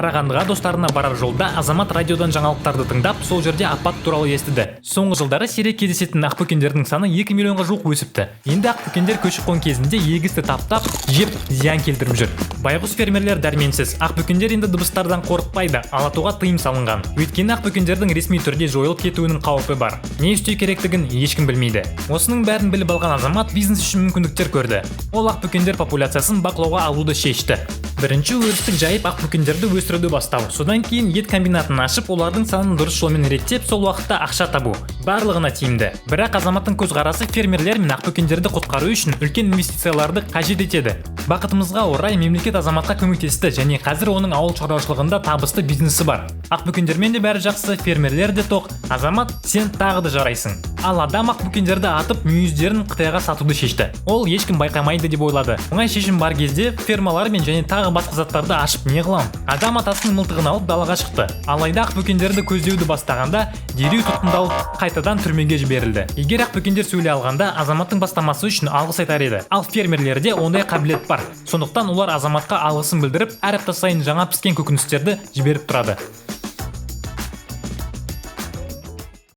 Қарағандыға достарына барар жолда Азамат радиодан жаңалықтарды тыңдап, сол жерде апат туралы естіді. Соңғы жылдары сирек кездесетін ақбөкендердің саны 2 миллионға жуық өсіпті. Енді ақбөкендер көші-қон кезінде егісті таптап, жеп, зиян келтіріп жүр. Байғұс фермерлер дәрменсіз. Ақбөкендер енді дыбыстардан қорықпайды, ал атуға тыйым салынған. Өйткені ақбөкендердің ресми түрде жойылып кетуінің қаупі бар. Не істеу керектігін ешкім білмейді. Осының бәрін біліп алған Азамат бизнес үшін мүмкіндіктер көрді. Ол ақбөкендер популяциясын бақылауға алуды шешті. Бірінші өрістік жайып, ақбөкендерді өсіруді бастау. Содан кейін ет комбинатын ашып, олардың санын дұрыс жолмен реттеп, сол уақытта ақша табу. Барлығына тиімді. Бірақ Азаматтың көзқарасы фермерлер мен ақбөкендерді құтқару үшін үлкен инвестицияларды қажет етеді. Бақытымызға орай, мемлекет Азаматқа көмектесті және қазір оның ауыл шаруашылығында табысты бизнесі бар. Ақбөкендермен де бәрі жақсы, фермерлер де тоқ. Азамат, сен тағы да жарайсың. Ал адам ақбөкендерді атып, мүйіздерін Қытайға сатуды шешті. Ол ешкім байқамайды деп ойлады. Оңай шешім бар кезде фермалар мен және тағы басқа заттарды ашып не қылам? Адам атасының мылтығын алып, далаға шықты. Алайда ақбөкендерді көздеуді бастағанда дереу тұтқындалып, қайтадан түрмеге жіберілді. Егер ақбөкендер сөйлей алғанда, Азаматтың бастамасы үшін алғыс айтар еді. Ал фермерлерде ондай қабілет бар. Сондықтан олар Азаматқа алғысын білдіріп, әр апта сайын жаңа піскен көкөністерді жіберіп тұрады.